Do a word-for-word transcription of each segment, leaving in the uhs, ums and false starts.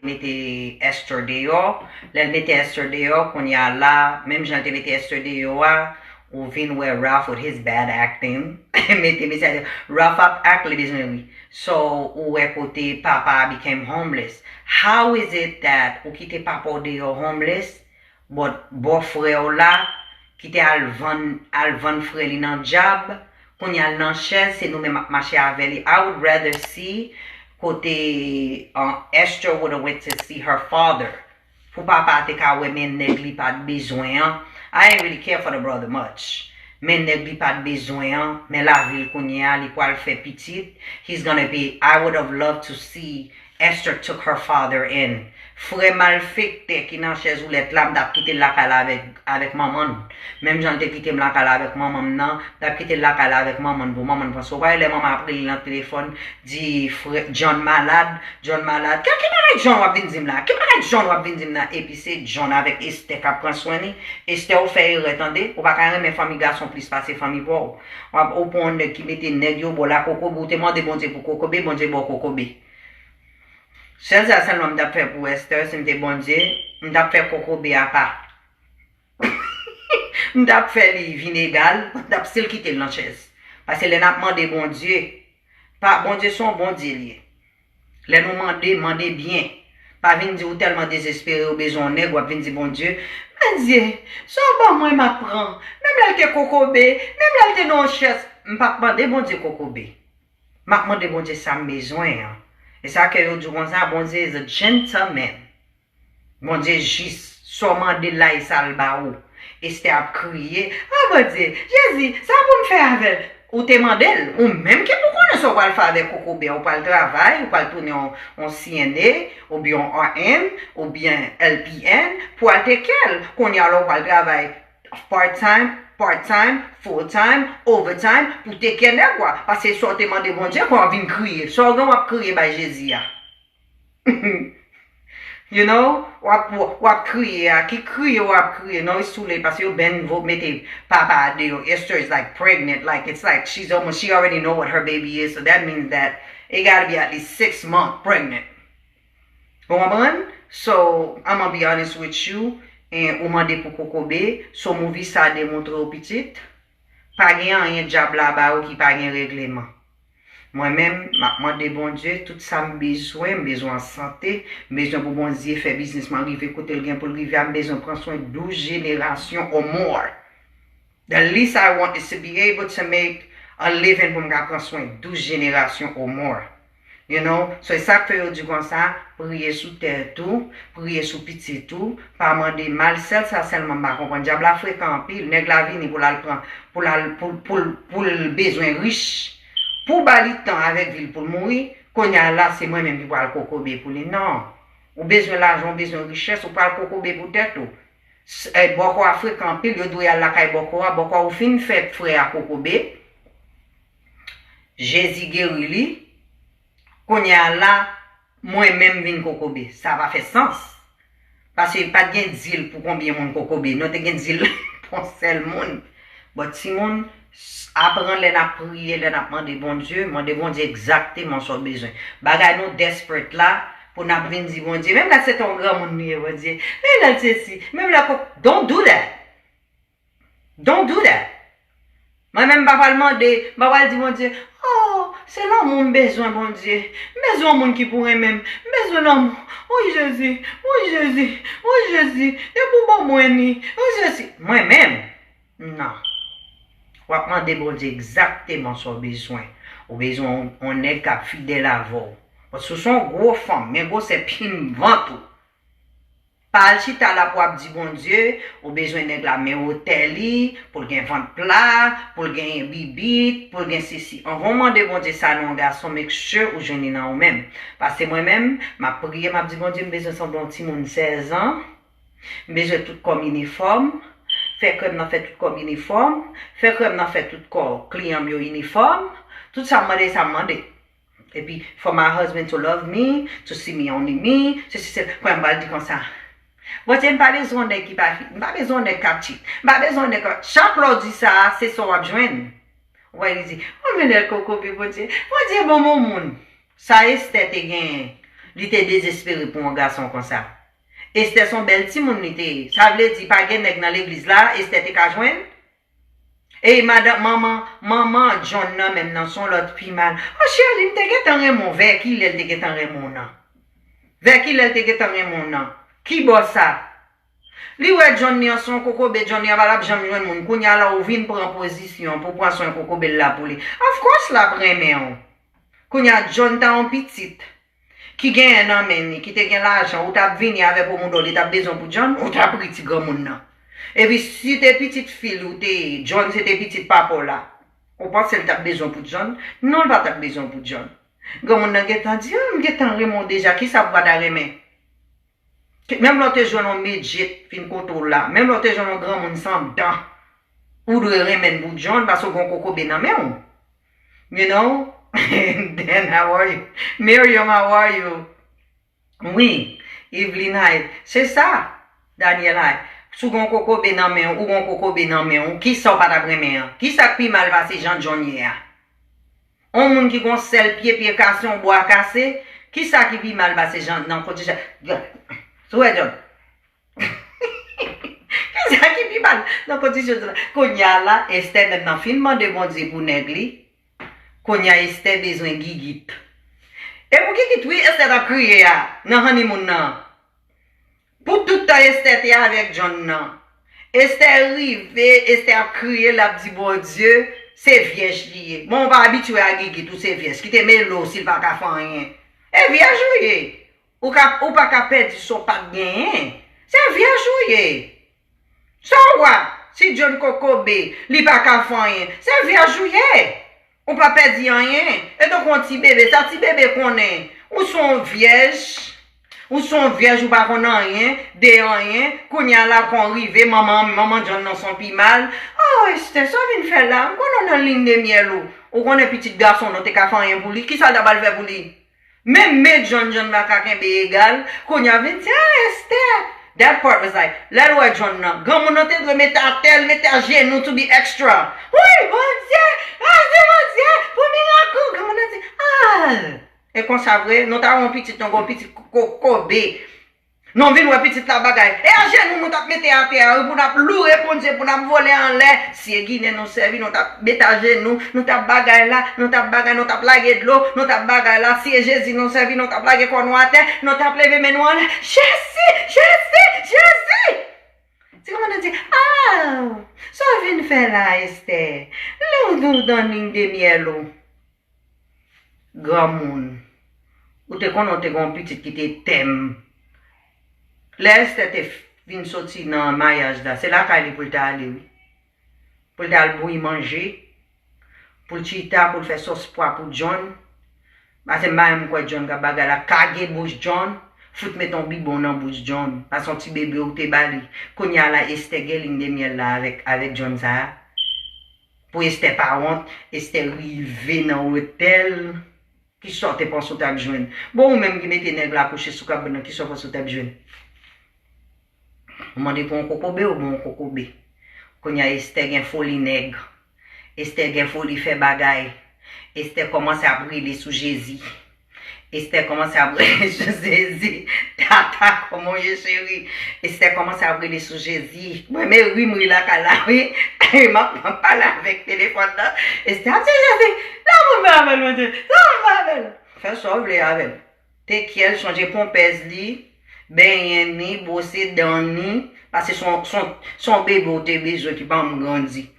mete Esther deyò. Lè l mete Esther deyò, kounye a la, menm jan l te mete Esther deyò a, ou vin wè Ralph with his bad acting. Mete mesye a deyò. Ralph ap act, li bezwen ri. So, ou wè kote papa a became homeless. How is it that ou kite papa w deyò homeless, but bòfrè w la, ki te al vann, al vann frè li nan djab, kounye a l nan chèz, se nou menm ap mache avè li. I would rather see kote uh, Esther would have went to see her father. Pou papa te ka wè men nèg li pa t bezwen an. I ain't really care for the brother much. Men nèg li pa t bezwen an, men lavi l kounye a, li pral fè pitit. He's gonna be, I would have loved to see Esther took her father in. Frè malfektè ki nan chèz woulèt la, m t ap kite l lakay la avèk, avèk manman l. Menm jan l te kite m lakay la avèk manman m nan, m t ap kite l lakay la avèk manman l pou manman l pran swen. Ou pa wè lè manman ap rele l nan telefòn, di frè John malad, John malad. Ki, ki bagay John w ap vin di m la? Ki bagay John w ap vin di m la? Epi se John avèk Esther k ap pran swen li. Esther, ou fè erè tande. Ou pa ka renmen fanmi gason plis pase fanmi pa w. W ap, ou pran yon nèg ki mete nèg yo ba w la kokobe, ou te mande Bondye pou kokobe, Bondye ba w kokobe. Sèl sa sèlman m t ap fè pou Esther, si m te Bondye, m t ap fè kokobe apa. M t ap fè li vin egal, m t ap still kite l nan chèz. Paske lè n ap mande Bondye, pa, Bondye se yon Bondye li ye. Lè nou mande, mande byen. Pa vin di ou tèlman dezespere, ou bezwen yon nèg, w ap vin di Bondye, Bondye, sa w ban mwen, m ap pran. Menm lè l te kokobe, menm lè l te nan yon chèz, m p ap mande Bondye kokobe. M ap mande Bondye sa m bezwen an. E sa ke yo di w konsa, Bondye is a gentleman. Bondye jis, sa w mande l la, e sa l ba ou. Esther ap kriye, "Ah, Bondye, Jezi, sa pou m fè avè l?" Ou te mande l, ou menm ki pou konnen sa w pral fè avèk kokobe a. Ou pral travay, ou pral tounen yon, yon C N A, oubyen yon R N, oubyen L P N, pou al take care l. Kounye a la, ou pral travay part time, part time, full time, overtime, pou take care nèg ou a. Paske sa w te mande Bondye, kon w ap vin kriye. Sa w gen w ap kriye bay Jezi a. You know, w ap, w ap kriye a, ki kriye w ap kriye. No, it's too late, paske yo ben vo mete papa a deyò. Esther is like pregnant, like, it's like she's almost, she already know what her baby is, so that means that it gotta be at least six months pregnant. Ou konprann? So, I'ma be honest with you, en, ou mande pou kokobe, so movie sa demontre w pitit, pa gen anyen dyab la ba ou ki pa gen regleman. Mwen menm, m ap mande Bondye tout sa m bezwen. M bezwen an sante, m bezwen pou Bondye fè biznis mwen rive kote l gen pou l rive a, m bezwen pran swen douz jenerasyon or more. The least I want is to be able to make a living pou m ka pran swen douz jenerasyon or more. You know? So, e sa k fè yo di konsa, priye sou tèt ou, priye sou pitit ou, pa mande mal. Sèl sa sèlman m pa konprann. Dyab la frekan anpil. Nèg la vini pou l al pran, pou l al, pou, pou, pou l bezwen rich. Pou w ba li tan avèk vi l pou l mouri, kounye a la, se mwen menm ki pral kokobe pou li. Non. Ou bezwen lajan, ou bezwen richès, ou pral kokobe pou tèt ou. S-, eh, bòkò a frekan anpil, yo dwe al lakay bòkò a. Bòkò a, ou fin fè frè a kokobe. Jezi geri li. Kounye a la, mwen menm vin kokobe. Sa pa fè sans. Paske pa t gen dil pou konbyen moun kokobe. Nou te gen dil pou yon sèl moun. But timoun, s-, aprann lè n ap priye, lè n ap mande Bondye, mande Bondye egzakteman sa w bezwen. Bagay nou desperate la, pou n ap vin di Bondye, menm lè se te yon granmoun li ye, Bondye, menm lè se si, menm lè ko-, don't do that. Don't do that. Mwen menm m pa pral mande, m pa pral di Bondye, oh, se lanmou m bezwen, Bondye. M bezwen yon moun ki pou renmen m. M bezwen lanmou. Wi, Jezi. Wi, Jezi. Wi, Jezi. Depi w ban mwen li. Wi, Jezi. Mwen menm. Non. W ap mande Bondye egzakteman sa w bezwen. Ou bezwen yon, yon nèg k ap fidèl avè w. Paske w se yon gwo fanm, men gwosè plim vant ou. Pa al chita la pou w ap di Bondye, ou bezwen nèg la men wotè li, pou l gen vant pla, pou l gen bibit, pou l gen sesi. Anvan w mande Bondye sa nan yon gason, make sure ou jwenn li nan ou menm. Paske mwen menm, m ap priye, m ap di Bondye, m bezwen sanble yon timoun sèz an. M bezwen tout kò m inifòm. Fè krèm nan fè tout kò m inifòm. Fè krèm nan fè tout kò kliyan m yo inifòm. Tout sa m mande, sa m mande. Epi, for my husband to love me, to see me, only me, se, se, se, kwen m pral di konsa. Bondye, m pa bezwen yon nèg ki pa fi, m pa bezwen yon nèg k ap cheat. M pa bezwen yon nèg k ap, chak lè w di sa, se sa w ap jwenn. Ou wè, li di, oh, men lè l kokobe, Bondye, Bondye ban m yon moun. Sa Esther te genyen. Li te dezespere pou yon gason konsa. Estè se yon bèl timoun li te ye. Sa vle di pa gen nèg nan legliz la, Estè te ka jwenn? Ey, madanm, manman, manman John nan menm nan se yon lòt pi mal. O cheri, m te gentan renmen w, vè kilè l te gentan renmen w nan? Vè kilè l te gentan renmen w nan? Ki bò sa? Li wè John li an se yon kokobe, John li an pa t ap janm jwenn moun. Kounye a la ou vin pran pozisyon pou pran swen kokobe l la pou li. Of course l ap renmen w. Kounye a John ta yon pitit ki genyen nan men li, ki te gen lajan, ou t ap vini avè pomodo, li t ap bezwen pou John, ou t ap ri ti granmoun nan. Epi si te pitit fi l ou te ye, John se te pitit papa w la, ou panse l t ap bezwen pou John? Non, l pa t ap bezwen pou John. Granmoun nan gentan di, ah, m gentan renmen w deja, kisa pou pa ta renmen? Menm lè w te jwenn yon medjit vin kote w la, menm lè w te jwenn yon granmoun san dan, ou dwe renmen l pou John paske w gen yon kokobe nan men w. You know? Dan, how are you? Miriam, how are you? Wi, Evelyn, hi. Se sa, Daniel, hi. Si w gen yon kokobe nan men w, ou gen yon kokobe nan men w, kisa w pa t ap renmen an? Kisa k pi mal pase jan John ye a? On moun ki gon sèl pye, pye kase, on bwa kase, kisa ki pi mal pase jan nan kondisyon? Sou wè John. Kisa ki pi mal nan kondisyon sa? Kounye a la, Estè menm nan fin mande Bondye pou nèg li. Kounye a Estè bezwen gigit. E pou gigit wi, Estè t ap kriye a nan honeymoon nan. Pou tout tan Estè te avèk John nan. Estè rive, Estè ap kriye, l ap di Bondye, se vyèj li ye. Bon, ou pa abitye a gigit, ou se vyèj. Kite mele w si l pa ka fè anyen. E vyèj ou ye. Ou ka, ou pa ka pèdi sa w pa t genyen. Se vyèj ou ye. Sa w wè, si John kokobe, li pa ka fè anyen. Se vyèj ou ye. Ou pa pèdi anyen. E tankou yon ti bebe, sa ti bebe konnen? Ou se yon vyèj. Ou se yon vyèj, ou pa konn anyen de anyen. Kounye a la, kon rive, manman, manman John nan se yon pi mal. Oh, Estè, sa w vin fè la? M konnen w nan ligne de miel ou. Ou konnen pitit gason w nan te ka fè anyen pou li. Kisa l ta pral fè pou li? Menm men John, John pa ka kenbe egal. Kounye a vin di, ah, Estè. That part was like, lè l wè John nan. Granmoun nan te dwe mete atè, l mete ajenou to be extra. Wi, Bondye, mèsi Bondye, pou mirak ou. Granmoun nan di, ah. E konsa vre, nou ta wè yon pitit, nou gen yon pitit ko-, kokobe. Nou vin wè pitit la bagay. E ajenou nou t ap mete atè a, wi, pou n ap loure Bondye, pou n ap vole anlè. Si e Ginen nou sèvi, nou t ap mete ajenou, nou t ap bagay la, nou t ap bagay, nou t ap lage dlo, nou t ap bagay la. Si e Jezi nou sèvi, nou t ap lage kò nou atè, nou t ap leve men nou anlè. Jezi! Jezi! Jezi! Ti kòmandan di, ah! Sa w vin fè la, Estè? Lè w, w dan ligne de miel ou. Granmoun, ou te konnen w te gen yon pitit ki te tèm. Lè Estè te vin soti nan maryaj la, se lakay li pou l te ale, wi. Pou l te al bouyi manje, pou l chita, pou l fè sòs pwa pou John. Paske m pa menm kwè John k ap bagay la. Kage bouch John, fout mete yon bibwon nan bouch John. Paske yon ti bebe ou te ba li. Kounye a la, Estè gen ligne de miel la avèk, avèk John sa a. Pou Estè pa wont, Estè rive nan otèl. Kisa w te panse w t ap jwenn? Bon, ou menm ki mete nèg la kouche sou kabann nan, kisa w panse w t ap jwenn? Ou mande pou yon kokobe, ou ba w yon kokobe. Kounye a Estè gen foli nèg. Estè gen foli fè bagay. Estè kòmanse ap rele sou Jezi. Estè kòmanse ap rele sou Jezi. Tata, kòman w ye, cheri? Estè kòmanse ap rele sou Jezi. Mwen, men ri m ri lakay la, wi. M ap, m ap pale avèk telefòn nan. Estè ap di Jezi, sa moun fè avè l, Bondye? Sa moun fè avè l? Fè sa w vle avè l. Te kyèl, chanje ponpèz li, benyen ni, bwose dan ni, paske se yon, se yon, se yon bebe w te bezwen ki pa janm grandi.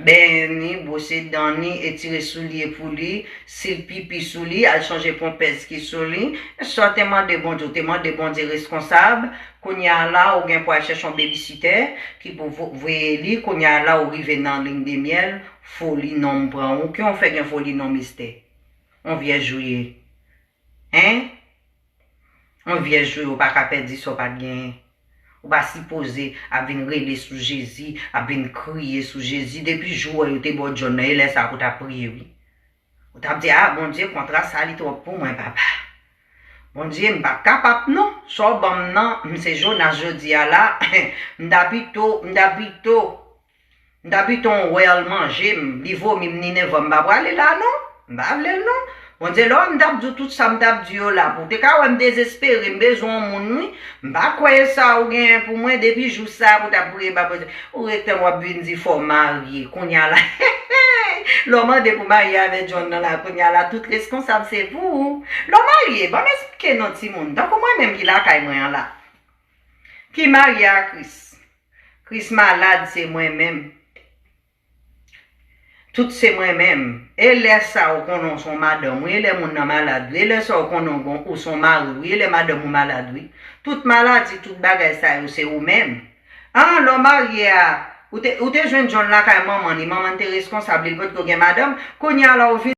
Benyen ni, bwose dan ni, etire soulye pou li, si l pipi sou li, al chanje ponpèz ki sou li. Sa w te mande Bondye, w te mande Bondye reskonsab. Kounye a la, ou gen pou al chèche yon babysitè ki pou vo-, voye li. Kounye a la, ou rive nan ligne de miel, foli nonm pran ou. Ki w fè gen foli nonm, Estè? Yon vyèj ou ye. Hein? Yon vyèj ou ye, ou pa ka pèdi sa w pa t genyen. Ou pa sipoze ap vin rele sou Jezi, ap vin kriye sou Jezi. Depi jou w wè yo te ba w John nan, e lè sa a pou w t ap priye, wi. Ou t ap di, ah, Bondye, kontra sa li twòp pou mwen, papa. Bondye, m pa kapab, non. Sa w ban m nan, m se Jonas jodi a la, m ta pito, m ta pito M ta pito yon wèl manje m, li vomi m ni nenvan, m pa prale la non. M pa vle l non. Bondye, lè w wè m t ap di w tout sa m t ap di yo la, pou w te ka wè m dezespere, m bezwen yon moun, wi. M pa kwè e sa ou genyen pou mwen depi jou sa pou w t ap priye ba Bondye. Ou ret tann w ap vin di fò w marye. Kounye a la, lè w mande pou w marye avèk John nan la, kounye a la, tout reskonsab se pou ou. Lè w marye, ban m esplike non timoun. Tankou mwen menm ki lakay mwen an la. Ki marye a Kris. Kris malad, se mwen menm. Tout se mwen menm. E lè sa ou konnen w se yon madanm, wi, e lè moun nan malad, wi, e lè sa ou konnen w gon, ou se yon mari, wi, e lè madanm ou malad, wi. Tout maladi, tout bagay sa yo, se ou menm. An, lè w marye a, ou te, ou te jwenn John lakay manman li, manman li te reskonsab li, li potko gen madanm. Kounye a la, ou vin